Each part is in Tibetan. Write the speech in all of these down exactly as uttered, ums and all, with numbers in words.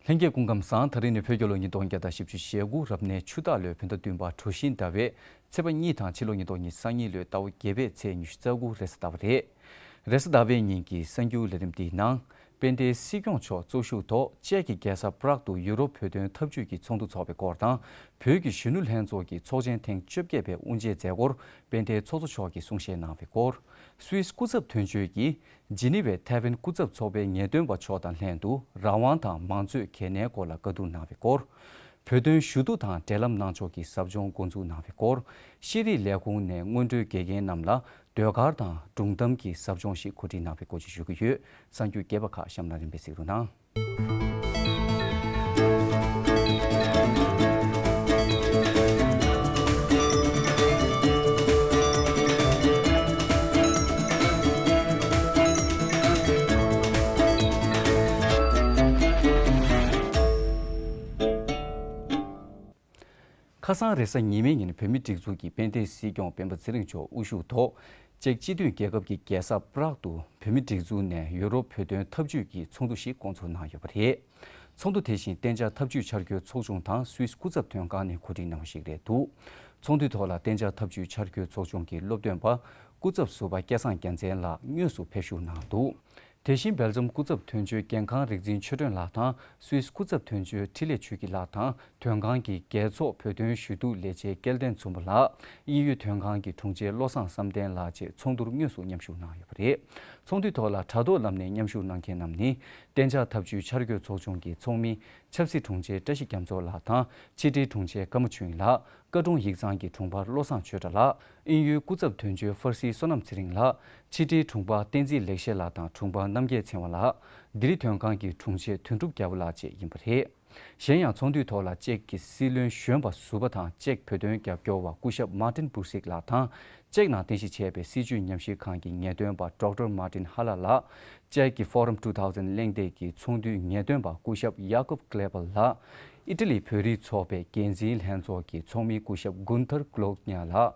ལྷན་རྒྱས་སྐུ་ཁམས་བཟང་། ད་རིང་ནི་བོད་རྒྱལ་ལོ་ཉིས་སྟོང་བརྒྱ་དང་བཞི་བཅུ་ཞེ་དགུ་རབ་གནས་ཆུ་སྟག་ལོའི་བོད་ཟླ་བདུན་པ་གྲོ་བཞིན་ཟླ་བའི་ཚེས་པ་གཉིས་དང་ཕྱི་ལོ་ཉིས་སྟོང་ཉི་ཤུ་རྩ་གཉིས་ལོའི་ཟླ་བ་བརྒྱད་པའི་ཚེས་ཉི་ཤུ་རྩ་དགུ་རེས་གཟའ་ཟླ་བ་རེད། རེས་གཟའ་ཟླ་བའི་ཉིན་གྱི་གསར་འགྱུར་ལས་རིམ་འདིའི་ནང་། དཔལ་ལྡན་སྲིད་སྐྱོང་མཆོག་གཙོ་བཞུགས་ཐོག་ཅེཀ་གི་རྒྱལ་ས་པ་རག་ཏུ་ཡུ་རོབ་བོད་དོན་འཐབ་ཇུས་ཀྱི་ཚོགས་འདུ་འཚོགས་པའི་སྐོར་དང་། བོད་ཀྱི་གཞོན་ནུ་ལྷན་ཚོགས་ཀྱི་ཚོགས་ཆེན་ཐེངས་བཅོ་བརྒྱད་པའི་དབུ་འབྱེད་མཛད་སྒོར་དཔལ་ལྡན་ཚོགས་གཙོ་མཆོག་གིས་གསུང་བཤད་གནང་བའི་སྐོར། སུད་སི་སྐུ་ཚབ་དོན་གཅོད་ཀྱིས་ཇི་ནི་ཝའི་ཐའེ་ཝན་སྐུ་ཚབ་ཚོགས་པའི་ངེས་སྟོན་པ་མཆོག་དང་ལྷན་དུ་རང་དབང་དང་མང་གཙོའི་གལ་གནད་སྐོར་ལ་བཀའ་བསྡུར་གནང་བའི་སྐོར། བོད་དོན་ཞུ་གཏུག་དང་འབྲེལ་ལམ་གནང་ཕྱོགས་ཀྱི་ཟབ་སྦྱོང་འགོ་འཛུགས་གནང་བའི་སྐོར། ཤེས་རིག་ལས་ཁུངས་ནས་སྔོན་འགྲོའི་དགེ་རྒན་རྣམས་ལ་ཟློས་གར་དང་སྒྲུང་གཏམ་གྱི་ཟབ་སྦྱོང་ཞིག་གོ་སྒྲིག་གནང་བའི་སྐོར་བཅས་ཞུ་གི་ཡོད། གསར་འགྱུར་རྒྱས་པ་ཁག་གཤམ་ལ་རིམ་པས་གཟིགས་རོགས་གནང་། ཁ་སང་རེས་གཟའ་ཉི་མའི་ཉིན་བོད་མིའི་སྒྲིག་འཛུགས་ཀྱི་དཔལ་ལྡན་སྲིད་སྐྱོང་སྤེན་པ་ཚེ་རིང་མཆོག་དབུ་བཞུགས་ཐོག་ཅེཀ་སྤྱི་མཐུན་རྒྱལ་ཁབ་ཀྱི་རྒྱལ་ས་པ་རག་ཏུ་བོད་མིའི་སྒྲིག་འཛུགས་ནས་ཡུ་རོབ་བོད་དོན་འཐབ་ཇུས་ཀྱི་ཚོགས་འདུ་ཞིག་བསྐོང་ཚོགས་གནང་ཡོད་པ་རེད། ཚོགས་འདུ་དེ་བཞིན་གཏན་འཇགས་འཐབ་ཇུས་འཆར་འགོད་ཚོགས་ཆུང་དང་སུད་སི་སྐུ་ཚབ་དོན་ཁང་ནས་གོ་སྒྲིག་གནང་བ་ཞིག་རེད་འདུག་ཚོགས་འདུའི་ཐོག་ལ་གཏན་འཇགས་འཐབ་ཇུས་འཆར་འགོད་ཚོགས་ཆུང་གི་སློབ་སྟོན་པ་སྐུ་ཚབ་ཟུར་པ་སྐལ་བཟང་རྒྱལ་མཚན་ལགས་དངོས་སུ་ཕེབས་ཞུགས་གནང་འདུག་དེ་བཞིན་སྦེལ་ཇམ་སྐུ་ཚབ་དོན་གཅོད་རྒན་ཁང་རིག་འཛིན་ཆོས་སྒྲོན་ལགས་དང་སུད་སི་སྐུ་ཚབ་དོན་གཅོད་འཕྲིན་ལས་ཆོས་སྐྱིད་ལགས་དང་། དོན་ཁང་གི་རྒྱལ་ཚོགས་བོད་དོན་ཞུ་གཏུག་ལས་བྱེད་སྐལ་ལྡན་ཚོམ་བུ་ལགས། དབྱིན་ཡུལ་དོན་ཁང་གི་དྲུང་ཆེ་བློ་བཟང་བསམ་གཏན་ལགས་བཅས་ཚོགས་འདུར་དངོས་སུ་མཉམ་ཞུགས་གནང་ཡོད་པ་རེད། ཚོགས་འདུའི་ཐོག་ལ་དྲ་ཐོག་ལམ་ནས་མཉམ་ཞུགས་གནང་མཁན་རྣམས་ནི། གཏན་འཇགས་འཐབ་ཇུས་འཆར་འགོད་ཚོགས་ཆུང་གི་ཚོགས་མི་ཆབ་སྲིད་དྲུང་ཆེ་བཀྲ་ཤིས་རྒྱ་མཚོ་ལགས་དང་ཕྱི་དྲིལ་དྲུང་ཆེ་ཀརྨ་ཆོས་དབྱིངས་ལགས། བཀའ་དྲུང་ཡིག་ཚང་གི་དྲུང་འཕར་བློ་བཟང་ཆོས་གྲགས་ལགས། དབྱིན་ཡུལ་སྐུ་ཚབ་དོན་གཅོད་ཧྥར་སིའི་བསོད་ནམས་ཚེ་རིང་ལགས། ཕྱི་དྲིལ་དྲུང་འཕར་བསྟན་འཛིན་ལེགས་བཤད་ལགས་དང་དྲུང་འཕར་རྣམ་རྒྱལ་ཚེ་དབང་ལགས། ལྡི་རི་དོན་ཁང་གི་དྲུང་ཆེ་དོན་གྲུབ་རྒྱལ་པོ་ལགས་བཅས་ཡིན་པ་རེད། གཞན་ཡང་ཚོགས་འདུའི་ཐོག་ལ་ཅེཀ་གི་སྲིད་བློན་གཞོན་པ་ཟུར་པ་དང་ཅེཀ་བོད་དོན་རྒྱབ་སྐྱོར་བ་སྐུ་ཞབས་མཱ་ཏིན་བུར་སིག་ལགས་དང་། ཅེཀ་ནང་རྟེན་གཞི་བྱས་པའི་སྲིད་བྱུས་ཉམས་ཞིབ་ཁང་གི་ངེས་སྟོན་པ་ཌོག་ཊར་མཱ་ཏིན་ཧ་ལ་ལགས། ཅེཀ་གི་Forum two thousand གླེང་སྟེགས་ཀྱི་ཚོགས་འདུའི་ངེས་སྟོན་པ་སྐུ་ཞབས་ཡ་ཀོབ་ཀླེ་པལ་ལགས། ཨི་ཊ་ལི་བོད་རིགས་ཚོགས་པའི་འགན་འཛིན་ལྷན་ཚོགས་ཀྱི་ཚོགས་མི་སྐུ་ཞབས་གུན་ཐར་ཀློག་ཉ་ལགས།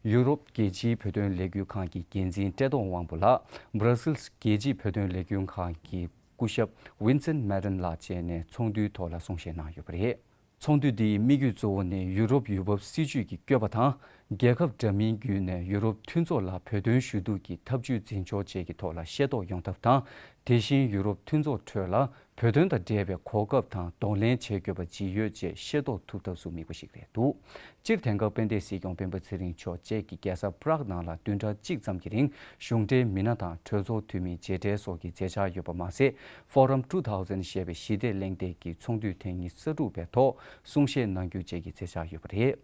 ཡུ་རོབ་རྒྱལ་སྤྱིའི་བོད་དོན་ལས་འགུལ་ཁང་གི་འགན་འཛིན་བཀྲས་མཐོང་དབང་པོ་ལགས། སྦྲ་སིལ་རྒྱལ་སྤྱིའི་བོད་དོན་ལས་འགུལ་ཁང་གི་སྐུ་ཞབས་ཝིན་སེན་མེ་ཏན་ལགས་བཅས་ནས་ཚོགས་འདུའི་ཐོག་ལ་གསུང་བཤད་གནང་ཡོད་པ་རེད། ཚོགས་འདུ་འདིའི་དམིགས་ཡུལ་གཙོ་བོ་ནི་ཡུ་རོབ་ཡུལ་བབ་སྲིད་ཇུས་ཀྱི་བཀོད་པ་དང་། རྒྱལ་ཁབ་འདྲ་མིན་བརྒྱུད་ནས་ཡུ་རོབ་མཐུན་ཚོགས་ལ་བོད་དོན་ཞུ་གཏུག་གི་འཐབ་ཇུས་འཛིན་ཕྱོགས་བཅས་ཀྱི་ཐོག་ལ་ཤེས་རྟོགས་ཡོང་ཐབས་དང་། དེ་བཞིན་ཡུ་རོབ་མཐུན་ཚོགས་ཁྲོད་ལ་བོད་དོན་དང་འབྲེལ་བའི་གོ་སྐབས་དང་གདོང་ལེན་བྱེད་དགོས་པ་ཇི་ཡོད་བཅས་ཤེས་རྟོགས་ཐུབ་ཐབས་སུ་དམིགས་པ་ཞིག་རེད་འདུག་སྤྱིར་དེང་སྐབས་དཔལ་ལྡན་སྲིད་སྐྱོང་སྤེན་པ་ཚེ་རིང་མཆོག་ཅེཀ་གི་རྒྱལ་ས་པ་རག་ནང་ལ་བདུན་ཕྲག་གཅིག་ཙམ་གྱི་རིང་གཞུང་འབྲེལ་མི་སྣ་དང་གྲོས་ཚོགས་འཐུས་མིའི་མཇལ་འཕྲད་སོགས་ཀྱི་མཛད་འཆར་ཡོད་པ་མ་ཟད། Forum two thousand ཞེས་པའི་ཞི་བདེ་གླེང་སྟེགས་ཀྱི་ཚོགས་འདུ་ཐེངས་ཉི་ཤུ་རྩ་དྲུག་པའི་ཐོག་གསུང་བཤད་གནང་རྒྱུ་བཅས་ཀྱི་མཛད་འཆར་ཡོད་པ་རེད།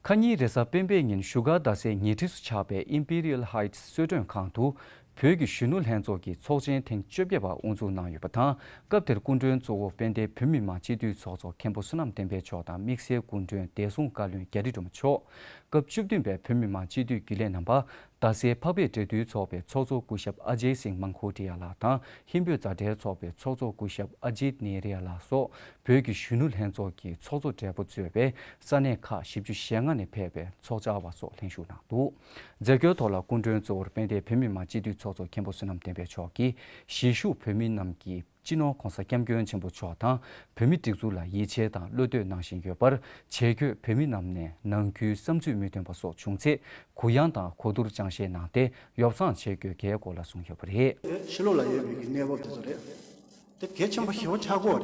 ཁ་ཉིན་རེས་གཟའ་སྤེན་པའི་ཉིན་བཞུགས་སྒར་རྡ་སའི་ཉེ་འཁྲིས་སུ་ཆགས་པའི་Imperial Heights གསོལ་མགྲོན་ཁང་དུ་བོད་ཀྱི་གཞོན་ནུ་ལྷན་ཚོགས་ཀྱི་ཚོགས་ཆེན་ཐེངས་བཅོ་བརྒྱད་པ་དབུ་འཛུགས་གནང་ཡོད་པ་དང་། སྐབས་དེར་སྐུ་མགྲོན་གཙོ་བོ་དཔལ་ལྡན་བོད་མི་མང་སྤྱི་འཐུས་ཚོགས་གཙོ་མཁན་པོ་བསོད་ནམས་བསྟན་འཕེལ་མཆོག་དང་དམིགས་བསལ་སྐུ་མགྲོན་བདེ་སྲུང་བཀའ་བློན་རྒྱ་རི་སྒྲོལ་མ་མཆོག་སྐབས་བཅུ་བདུན་པའི་བོད་མི་མང་སྤྱི་འཐུས་རྒྱུན་ལས་རྣམ་པ། རྡ་སའི་འཕགས་པའི་འབྲེལ་མཐུད་ཚོགས་པའི་ཚོགས་གཙོ་སྐུ་ཞབས་ཨ་ཇེ་སིང་མང་ཁོ་ཏི་ཡ་ལགས་དང་། ཧིན་བོད་མཛའ་འབྲེལ་ཚོགས་པའི་ཚོགས་གཙོ་སྐུ་ཞབས་ཨ་ཇིད་ནེ་རི་ཡ་ལགས་སོགས་བོད་ཀྱི་གཞོན་ནུ་ལྷན་ཚོགས་ཀྱི་ཚོགས་གཙོ་སྦྲེལ་པོ་གཙོས་པའི་ས་གནས་ཁག་བཞི་བཅུ་ཞེ་ལྔ་ནས་ཕེབས་པའི་ཚོགས་བཅར་བ་སོགས་ལྷན་ཞུགས་གནང་འདུག་མཛད་སྒོའི་ཐོག་ལ་སྐུ་མགྲོན་གཙོ་བོར་དཔལ་ལྡན་བོད་མི་མང་སྤྱི་འཐུས་ཚོགས་གཙོ་མཁན་པོ་བསོད་ནམས་བསྟན་འཕེལ་མཆོག་གིས་གཞིས་བཞུགས་བོད་མི་རྣམས་ཀྱི་སྤྱི་ནོར་༸གོང་ས་༸སྐྱབས་མགོན་ཆེན་པོ་མཆོག་དང་བོད་མིའི་སྒྲིག་འཛུགས་ལ་ཡིད་ཆེས་དང་བློ་གཏད་གནང་བཞིན་ཡོད་པར་བྱེས་འཁོད་བོད་མི་རྣམས་ནས་ནང་ཁུལ་བསམ་ཚུལ་མི་མཐུན་པ་སོགས་བྱུང་ཚེ་གུ་ཡངས་དང་གོ་བསྡུར་སྦྱང་བཤད་གནང་སྟེ་ཡོ་བསྲང་བྱེད་དགོས་གལ་སྐོར་ལ་གསུངས་ཡོད་པ་རེད། ཕྱི་ལོགས་ལ་ཡོད་པའི་གནས་བབ་དེ་ཚོ་རེད། དེ་གལ་ཆེན་པོ་ཞེ་པོ་ཆགས་ཀྱི་ཡོད་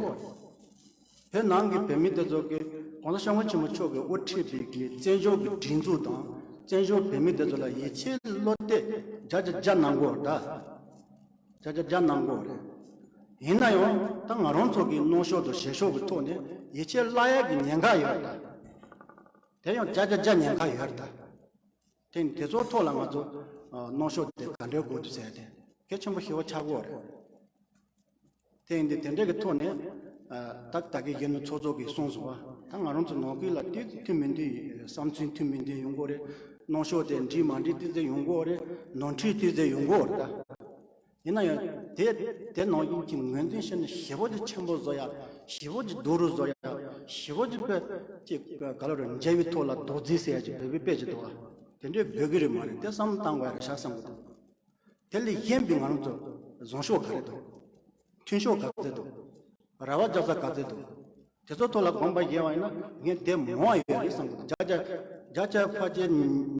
རེད། བོད་ནང་གི་བོད་མི་དེ་ཚོ་གིས་༸གོང་ས་༸སྐྱབས་མགོན་ཆེན་པོ་མཆོག་གིས་དབུ་ཁྲིད་པའི་གི་བཙན་བྱོལ་གྱི་སྒྲིག་འཛུགས་དང་བཙན་བྱོལ་བོད་མི་དེ་ཚོ་ལ་ཡིད་ཆེས་བློ་གཏད་བརྒྱ་ཆ་བརྒྱ་གནང་གི་ཡོད་རེད་ད། བརྒྱ་ཆ་བརྒྱ་གནང་གི་ཡོད་རེད། ཡིན་ན་ཡང་ད་ང་རང་ཚོ་གི་གནོན་ཤོག་དང་བྱེས་ཤོག་གི་ཐོག་ནས་ཡིད་ཆེས་བརླག་ཡག་གི་ཉེན་ཁ་ཡོད་རེད་ད། དེ་ཡང་བརྒྱ་ཆ་བརྒྱ་ཉེན་ཁ་ཡོད་རེད་ད། དེ་དེ་ཚོའི་ཐོག་ལ་ང་ཚོ་ཨ་གནོན་ཤོག་དེ་ག་འདྲའི་དགོས་འདུག་ཟེར་ཏེ་གལ་ཆེན་པོ་ཞེ་པོ་ཆགས་ཀྱི་ཡོད་རེད། དེ་ཡིན་དུས་དེ་འདྲའི་གི་ཐོག་ནས་ཨ་ད་ད་གི་གཞོན་ནུ་ཚོགས་གཙོ་གིས་གསུངས་སོང་བ། ད་ང་རང་ཚོ་ནང་ཁུལ་ལ་དེ་མཐུན་མི་མཐུན་བསམ་ཚུལ་མཐུན་མི་མཐུན་ཡོང་གི་ཡོད་རེད། གནོན་ཤོག་དེ་འགྲིག་མ་འགྲིག་དེ་ཚོ་ཡོང་གི་ཡོད་རེད། ནོར་འཁྲུལ་དེ་ཚོ་ཡོང་གི་ཡོད་རེད་ད། ཡིན་ན་ཡང་དེ་དེ་ནང་བཞིན་གྱི་ངོས་འཛིན་བྱས་ནས་ཞེ་པོ་ཅིག་ཆེན་པོ་བཟོ་ཡ། ཞེ་པོ་ཅིག་སྡུག་རུ་བཟོ་ཡ། ཞེ་པོ་ཅིག་དཔེ་ཅིག་ག་ལ་རེད། མཇལ་བའི་ཐོག་ལ་རྡོག་རྫིས་ཟེར་ཡ་ཅིག་འབོད་པའི་དཔེ་ཅིག་འདུག་བ། དེ་འདྲའི་འབོད་ཀྱི་རེད་མ་རེད། དེ་བསམ་བློ་བཏང་དགོས་ཡ་རེད་ཤག་བསམ་གྱི་འདུག་དེ་ལས་གཞན་པའི་ང་རང་ཚོ་བཟང་ཕྱོགས་ག་རེ་འདུག་མཐུན་ཕྱོགས་ག་རེ་འདུག་ར་བ་རྒྱག་ས་ག་ཚད་འདུག་དེ་ཚོ་ཐོག་ལ་དགོངས་པ་བཞེས་པ་ཡིན་ན་ངས་དེ་མང་བ་ཡོད་རེད་བསམ་གི་འདུག་བརྒྱ་ཆ་བརྒྱ་ཆ་ཕལ་ཆེར་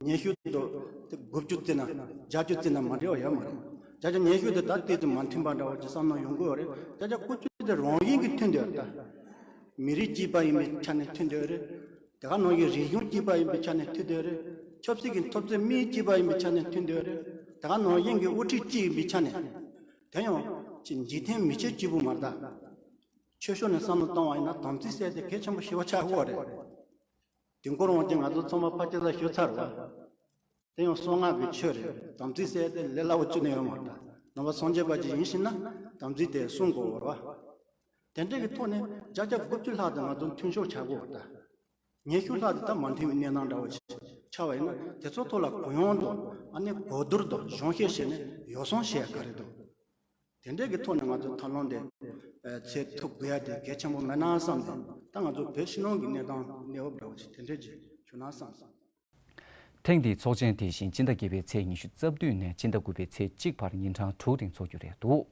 ཉི་ཤུ་དེ་འདུག་དེ་དགུ་བཅུ་བརྩིས་ན་བརྒྱད་ཅུ་བརྩིས་ན་མ་འགྲིག་པ་ཡོད་མ་རེད། བརྒྱ་ཆ་ཉི་ཤུ་དེ་ད་ཏོག་ཙམ་མ་མཐུན་པ་འདྲ་བོ་ཅིག་བསམ་བློ་ཡོང་གི་ཡོད་རེད། བརྒྱ་ཆ་དགུ་བཅུ་དེ་རང་བཞིན་གྱིས་མཐུན་བསྡད་ཡོད་རེད་ད། མི་རིགས་གཅིག་པ་ཡིན་པའི་ཆ་ནས་མཐུན་བསྡད་ཡོད་རེད། དེ་ག་ནང་བཞིན་རིག་གཞུང་གཅིག་པ་ཡིན་པའི་ཆ་ནས་མཐུན་བསྡད་ཡོད་རེད། ཆབ་སྲིད་ཀྱི་འཐབ་རྩོད་མི་གཅིག་པ་ཡིན་པའི་ཆ་ནས་མཐུན་བསྡད་ཡོད་རེད། དེ་ག་ནང་བཞིན་གྱི་དབུ་ཁྲིད་གཅིག་ཡིན་པའི་ཆ་ནས། དེ་ཡང་ཅིག་འཇིག་རྟེན་མི་ཆོས་གཅིག་པུ་མ་རེད་ད། ཆོས་ཕྱོགས་ནས་བསམ་བློ་བཏང་བ་ཡིན་ན་དམ་ཚིག་ཟེར་དེ་གལ་ཆེན་པོ་ཞེ་པོ་ཆགས་ཀྱི་ཡོད་རེད། དུས་འཁོར་དབང་ཆེན་ང་ཚོ་ཚང་མ་ཕལ་ཆེར་ལ་ཞུ་ཚར་བ། དེ་ཡང་གསང་སྔགས་ཀྱི་ཆོས་རེད། དམ་ཚིག་ཟེར་དེ་ལས་སླ་བོ་གཅིག་ནས་ཡོད་མ་རེད། ནང་པ་སངས་རྒྱས་པ་ཅིག་ཡིན་ཕྱིན་ན་དམ་ཚིག་དེ་སྲུང་དགོས་པ་རེད་བ། དེ་འདྲ་གི་ཐོག་ནས་བརྒྱ་ཆ་དགུ་བཅུ་ལྷག་དེ་ང་ཚོ་མཐུན་ཕྱོགས་ཆགས་ཀྱི་ཡོད་རེད། ཉི་ཤུ་ལྷག་དེ་ད་མ་མཐུན་པའི་གནས་སྟངས་འདྲ་བོ་ཞིག་ཆགས་པ་ཡིན་ན་དེ་ཚོ་ཐོག་ལ་གུ་ཡངས་དང་ཨ་ནི་གོ་བསྡུར་དང་གཞོན་བཤད་བྱས་ནས་ཡོ་བསྲང་བྱེད་ཡ་ག་རེ་འདུག་དེ་འདྲའི་གི་ཐོག་ནས་ང་ཚོ་ཐབས་ལམ་དེ་འཚོལ་ཐུབ་དགོས་ཡ་དེ་གལ་ཆེན་པོ་མེད་ན་བསམ་ནས་ད་ང་ཚོ་བོད་ཕྱི་ནང་གི་གནས་སྟངས་གནས་བབ་འདྲ་བོ་ཞིག་དེ་འདྲས་ཅིག་བྱུང་ན་བསམ་སོང་། ཐེངས་འདིའི་ཚོགས་ཆེན་དེ་བཞིན་སྤྱི་ཟླ་བརྒྱད་པའི་ཚེས་ཉི་ཤུ་རྩ་བདུན་ནས་སྤྱི་ཟླ་དགུ་པའི་ཚེས་གཅིག་བར་ཉིན་གྲངས་དྲུག་རིང་འཚོགས་རྒྱུ་རེད་འདུག་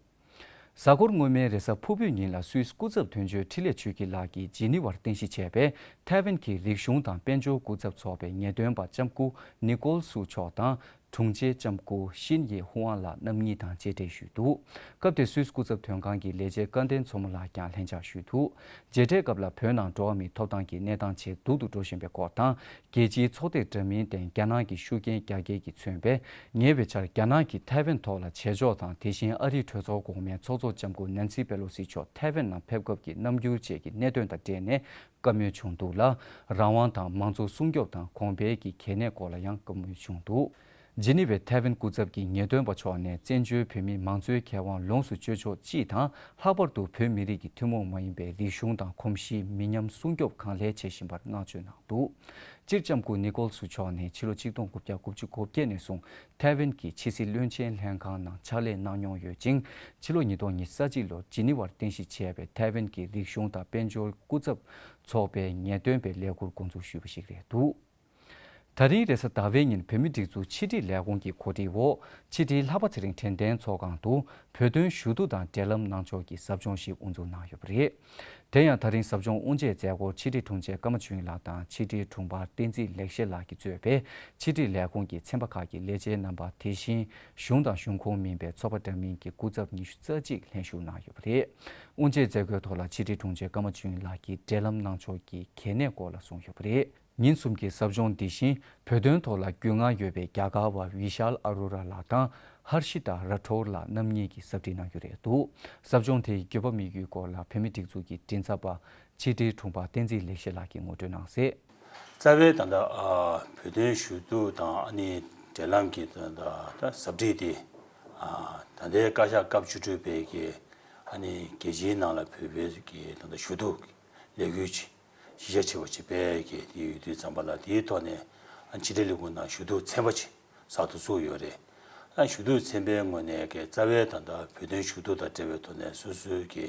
གཟའ་འཁོར་སྔོན་མའི་རེས་གཟའ་ཕུར་བུའི་ཉིན་ལ་སུད་སི་སྐུ་ཚབ་དོན་གཅོད་འཕྲིན་ལས་ཆོས་སྐྱིད་ལགས་ཀྱིས་ཇི་ནི་ཝར་རྟེན་གཞི་བྱས་པའི་ཐའེ་ཝན་གྱི་རིག་གཞུང་དང་དཔལ་འབྱོར་སྐུ་ཚབ་ཚོགས་པའི་ངེས་སྟོན་པ་ལྕམ་སྐུ་ནི་ཀོལ་སུ་མཆོག་དང་། དྲུང་ཆེ་ལྕམ་སྐུ་ཤིན་ཡེ་ཧུའང་ལགས་རྣམ་གཉིས་དང་མཇལ་འཕྲད་ཞུས་འདུག་སྐབས་དེར་སུད་སི་སྐུ་ཚབ་དོན་ཁང་གི་ལས་བྱེད་སྐལ་ལྡན་མཚོ་མོ་ལགས་ཀྱང་ལྷན་བཅར་ཞུས་འདུག་མཇལ་འཕྲད་སྐབས་ལ་བོད་ནང་འགྲོ་བ་མིའི་ཐོབ་ཐང་གི་གནས་སྟངས་ཇེ་སྡུག་ཏུ་འགྲོ་བཞིན་པའི་སྐོར་དང་། རྒྱལ་སྤྱིའི་ཚོགས་སྡེ་འདྲ་མིན་སྟེང་རྒྱ་ནག་གི་ཤུགས་རྐྱེན་རྒྱ་སྐྱེད་ཀྱིས་མཚོན་པའི་ཉེ་བའི་ཆར་རྒྱ་ནག་གིས་ཐའེ་ཝན་ཐོག་ལ་བྱེད་ཕྱོགས་དང་། དེ་བཞིན་ཨ་རིའི་གྲོས་ཚོགས་གོང་མའི་ཚོགས་གཙོ་ལྕམ་སྐུ་ནན་སི་པེ་ལོ་སི་མཆོག་ཐའེ་ཝན་ནང་ཕེབས་སྐབས་ཀྱི་རྣམ་འགྱུར་བཅས་ཀྱི་གནད་དོན་དང་འབྲེལ་ནས། བཀའ་མོལ་བྱུང་འདུག་ལ། རང་དབང་དང་མང་གཙོ་སྲུང་སྐྱོབ་དང་གོང་འཕེལ་གྱི་གལ་གནད་སྐོར་ལ་ཡང་བཀའ་མོལ་བྱུང་འདུག་ཇི་ནི་ཝའི་ཐའེ་ཝན་སྐུ་ཚབ་ཀྱི་ངེས་སྟོན་པ་མཆོག་ནས་བཙན་བྱོལ་བོད་མིའི་མང་གཙོའི་ཁེ་དབང་ལོངས་སུ་སྤྱོད་ཕྱོགས་སྤྱི་དང་། ལྷག་པར་དུ་བོད་མི་རིགས་ཀྱི་ཐུན་མོང་མ་ཡིན་པའི་རིག་གཞུང་དང་གོམས་གཤིས་མི་ཉམས་སྲུང་སྐྱོབ་གང་ལེགས་བྱེད་བཞིན་པར་བསྔགས་བརྗོད་གནང་འདུག་སྤྱིར་ལྕམ་སྐུ་ནི་ཀོལ་སུ་མཆོག་ནི་ཕྱི་ལོ་ཆིག་སྟོང་དགུ་བརྒྱ་དགུ་བཅུ་གོ་བརྒྱད་ནས་བཟུང་ཐའེ་ཝན་གྱི་ཕྱི་སྲིད་བློན་ཆེན་ལྷན་ཁང་ནང་ཕྱག་ལས་གནང་མྱོང་ཡོད་ཅིང་། ཕྱི་ལོ་ཉིས་སྟོང་ཉི་ཤུ་རྩ་གཅིག་ལོར་ཇི་ནི་ཝར་རྟེན་གཞི་བྱས་པའི་ཐའེ་ཝན་གྱི་རིག་གཞུང་དང་དཔལ་འབྱོར་སྐུ་ཚབ་ཚོགས་པའི་ངེས་སྟོན་པའི་ལས་འཁུར་འགོ་འཛུགས་ཞུས་པ་ཞིག་རེད་འདུག་ད་རིང་རེས་གཟའ་ཟླ་བའི་ཉིན་བོད་མིའི་སྒྲིག་འཛུགས་ཕྱི་དྲིལ་ལས་ཁུངས་ཀྱི་གོ་སྒྲིག་འོག་ཕྱི་དྲིལ་ལྷག་པ་ཚེ་རིང་དྲན་རྟེན་ཚོགས་ཁང་དུ་བོད་དོན་ཞུ་གཏུག་དང་འབྲེལ་ལམ་གནང་ཕྱོགས་ཀྱི་ཟབ་སྦྱོང་ཞིག་དབུ་འཛུགས་གནང་ཡོད་པ་རེད། དེ་ཡང་ད་རིང་ཟབ་སྦྱོང་དབུ་འབྱེད་མཛད་སྒོར་ཕྱི་དྲིལ་དྲུང་ཆེ་ཀརྨ་ཆོས་དབྱིངས་ལགས་དང་ཕྱི་དྲིལ་དྲུང་འཕར་བསྟན་འཛིན་ལེགས་བཤད་ལགས་ཀྱིས་གཙོས་པའི་ཕྱི་དྲིལ་ལས་ཁུངས་ཀྱི་ཚན་པ་ཁག་གི་ལས་བྱེད་རྣམ་པ། དེ་བཞིན་གཞུང་དང་གཞུང་ཁོངས་མིན་པའི་ཚོགས་པ་འདྲ་མིན་གྱི་སྐུ་ཚབ་ཉི་ཤུ་རྩ་གཅིག་ལྷན་ཞུགས་གནང་ཡོད་པ་རེད། དབུ་འབྱེད་མཛད་སྒོའི་ཐོག་ལ་ཕྱི་དྲིལ་དྲུང་ཆེ་ཀརྨ་ཆོས་དབྱིངས་ལགས་ཀྱིས་འབྲེལ་ལམ་གནང་ཕྱོགས་ཀྱི་གལ་གནད་སྐོར་ལ་གསུངས་ཡོད་པ་རེད། ཉིན་གསུམ་གྱི་ཟབ་སྦྱོང་འདི་བཞིན་བོད་དོན་ཐོག་ལ་རྒྱུས་མངའ་ཡོད་པའི་རྒྱ་གར་བ་བི་ཤཱལ་ཨ་རོ་ར་ལགས་དང་ཧར་ཤི་ཏཱ་ར་ཐོར་ལགས་རྣམ་གཉིས་ཀྱིས་ཟབ་ཁྲིད་གནང་རྒྱུ་རེད་འདུག་ཟབ་སྦྱོང་དེའི་དགོས་པ་དམིགས་ཡུལ་སྐོར་ལ་བོད་མིའི་སྒྲིག་འཛུགས་ཀྱི་མགྲིན་ཚབ་པ་ཕྱི་དྲིལ་དྲུང་འཕར་བསྟན་འཛིན་ལེགས་བཤད་ལགས་ཀྱིས་ངོ་སྤྲོད་གནང་གསལ། རྩ་བའི་ད་ལྟ་ཨ་བོད་དོན་ཞུ་གཏུག་དང་ཨ་ནི་འབྲེལ་ལམ་གྱི་ད་ལྟ་ད་ཟབ་ཁྲིད་དེ་ཨ་ད་ལྟའི་བཀའ་ཤག་སྐབས་བཅུ་དྲུག་པའི་གི་ཨ་ནི་རྒྱལ་སྤྱིའི་ནང་ལ་བོད་པའི་གི་ད་ལྟ་ཞུ་གཏུག་ལས་འགུལ་ཆེ་གཞི་རྒྱ་ཆེ་བ་ཅིག་སྤེལ་གི་དེ་ཡོད་དུས་ཙམ་པ་ལ་དེའི་ཐོག་ནས་ཨ་ཕྱི་དྲིལ་ལས་ཁུངས་ནང་ཞུ་གཏུག་ཚན་པ་ཅིག་གསར་དུ་བཙུགས་ཡོད་རེད། ཨ་ཞུ་གཏུག་ཚན་པའི་ངོས་ནས་ཀྱི་རྩ་བའི་ད་ལྟ་བོད་དོན་ཞུ་གཏུག་དང་འབྲེལ་བའི་ཐོག་ནས་སོ་སོའི་གི་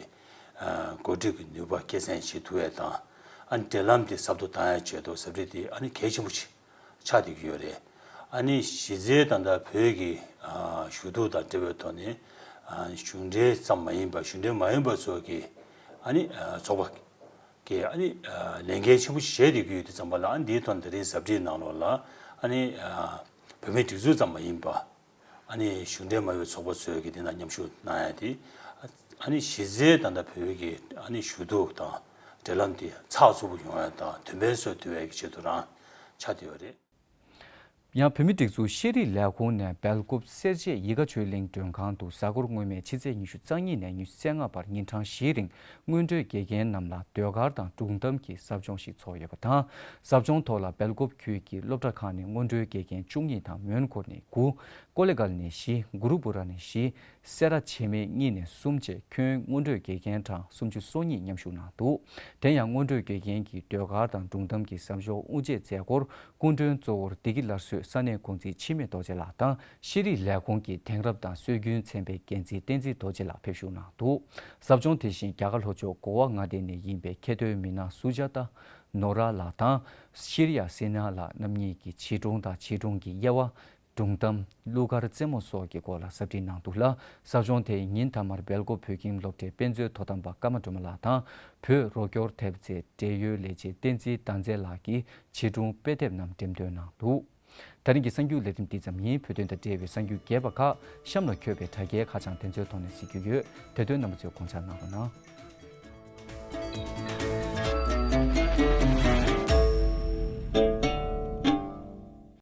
ཨ་འགོ་ཁྲིད་ཀྱི་ནུས་པ་སྐྱེད་སྲིང་བྱེད་ཐུབ་ཡས་དང་། ཨ་འབྲེལ་ལམ་དེ་ཟབ་ཏུ་བཏང་ཡས་ཆེད་དུ་ཟབ་ཁྲིད་དེ་ཨ་ནི་གལ་ཆེན་པོ་ཆགས་བསྡད་ཀྱི་ཡོད་རེད། ཨ་ནི་གཞི་རྩའི་ད་ལྟ་བོད་ཀྱི་ཨ་ཞུ་གཏུག་དང་འབྲེལ་བའི་ཐོག་ནས་ཨ་གཞུང་འབྲེལ་ཙམ་མ་ཡིན་པ་གཞུང་འབྲེལ་མ་ཡིན་པ་ཚོ་གི་ཨ་ནི་ཨ་ཚོགས་པ་གི་ཨ་ནི་ཨ་ལས་འགན་ཆེན་པོ་ཞིག་བཞེས་བསྡད་ཀྱི་ཡོད་དུས་ཙམ་པ་ལ། ཨ་ནི་འདིའི་ཐོག་ནས་ད་རིང་ཟབ་ཁྲིད་ནང་ལོགས་ལ་ཨ་ནི་ཨ་བོད་མིའི་སྒྲིག་འཛུགས་ཙམ་མ་ཡིན་པ། ཨ་ནི་གཞུང་འབྲེལ་མ་ཡིན་པའི་ཚོགས་པ་ཚོས་ཀྱི་དེ་ན་མཉམ་ཞུགས་གནང་ཡ་དེ། ཨ་ནི་གཞི་རྩའི་ད་ལྟ་བོད་ཀྱི་ཨ་ནི་ཞུ་གཏུག་དང་འབྲེལ་ལམ་དེ་ཚགས་ཚུད་པོ་ཡོང་ཡ་དང་དོན་ཕན་སོགས་ཐོབ་ཡ་གི་ཆེད་དུ་རང་ཆགས་བསྡད་ཡོད་རེད། ཡང་བོད་མིའི་སྒྲིག་འཛུགས་ཤེས་རིག་ལས་ཁུངས་ནས་སྦེལ་ཀོབ་སེར་བྱེས་ཡིད་དགའ་ཆོས་གླིང་མགྲོན་ཁང་དུ་གཟའ་འཁོར་སྔོན་མའི་ཕྱི་ཚེས་ཉི་ཤུ་རྩ་གཉིས་ནས་ཉི་ཤུ་རྩ་ལྔ་བར་ཉིན་གྲངས་བཞིའི་རིང་སྔོན་འགྲོའི་དགེ་རྒན་རྣམས་ལ་ཟློས་གར་དང་སྒྲུང་གཏམ་གྱི་ཟབ་སྦྱོང་ཞིག་ཚོགས་ཡོད་པ་དང་། ཟབ་སྦྱོང་ཐོག་ལ་སྦེལ་ཀོབ་ཁུལ་གྱི་སློབ་གྲྭ་ཁག་ནས་སྔོན་འགྲོའི་དགེ་རྒན་བཅུ་གཉིས་དང་མོན་གྷོ་ནས་དགུ། ཀོ་ལེ་གལ་ནས་བཞི། གུ་རུ་པུ་ར་ནས་བཞི། སེ་ར་བྱེས་སྨད་གཉིས་ནས་གསུམ་བཅས་ཁྱོན་སྔོན་འགྲོའི་དགེ་རྒན་གྲངས་སུམ་ཅུ་སོ་གཉིས་མཉམ་ཞུགས་གནང་འདུག་དེ་ཡང་སྔོན་འགྲོའི་དགེ་རྒན་གྱི་ཟློས་གར་དང་སྒྲུང་གཏམ་གྱི་ཟབ་སྦྱོང་དབུ་འབྱེད་མཛད་སྒོར་སྐུ་མགྲོན་གཙོ་བོར་བདེ་སྐྱིད་སླར་གསོའི་ས་གནས་འགོ་འཛིན་འཆི་མེད་རྡོ་རྗེ་ལགས་དང་། ཤེས་རིག་ལས་ཁུངས་ཀྱི་དེང་རབས་དང་སྲོལ་རྒྱུན་ཚན་པའི་འགན་འཛིན་བསྟན་འཛིན་རྡོ་རྗེ་ལགས་ཕེབས་ཞུགས་གནང་འདུག་ཟབ་སྦྱོང་དེ་བཞིན་རྒྱ་གར་ལྷོ་ཕྱོགས་གོ་བ་མངའ་སྡེ་ནས་ཡིན་པའི་མཁས་རྩོམ་མི་སྣ་སུ་ཇཱ་ཏཱ་ནོ་ར་ལགས་དང་། ཤེ་རི་ཡ་སི་ནྷ་ལགས་རྣམ་གཉིས་ཀྱིས་བྱིས་སྒྲུང་དང་བྱིས་སྒྲུང་གི་དབྱེ་བ། སྒྲུང་གཏམ། གླུ་གར། རྩེད་མོ་སོགས་ཀྱི་སྐོར་ལ་ཟབ་ཁྲིད་གནང་འདུག་ལ། ཟབ་སྦྱོང་དེ་ཉིན་མཐའ་མར་སྦེལ་ཀོབ་བོད་ཁྱིམ་སློབ་གྲྭའི་དཔེ་མཛོད་དོ་དམ་པ་ཀརྨ་སྒྲོལ་མ་ལགས་དང་བོད་རོགས་སྐྱོར་ཐེབས་རྩའི་འབྲེལ་ཡོད་ལས་བྱེད་བསྟན་འཛིན་ཟླ་མཛེས་ལགས་ཀྱིས་བྱིས་སྒྲུང་དཔེ་དེབ་རྣམས་འགྲེམས་སྟོན་གནང་འདུག་ད་རིང་གི་གསར་འགྱུར་ལས་རིམ་འདི་ཙམ་ཡིན། བོད་དོན་དང་འབྲེལ་བའི་གསར་འགྱུར་རྒྱས་པ་ཁག་གཤམ་ལ་འཁོད་པའི་དྲ་རྒྱའི་ཁ་བྱང་དེ་ཚོའི་ཐོག་ནས་གཟིགས་རྒྱུ་ཡོད། དེ་དོན་རྣམ་པ་ཚོས་དགོངས་འཇགས་གནང་རོགས་གནང་།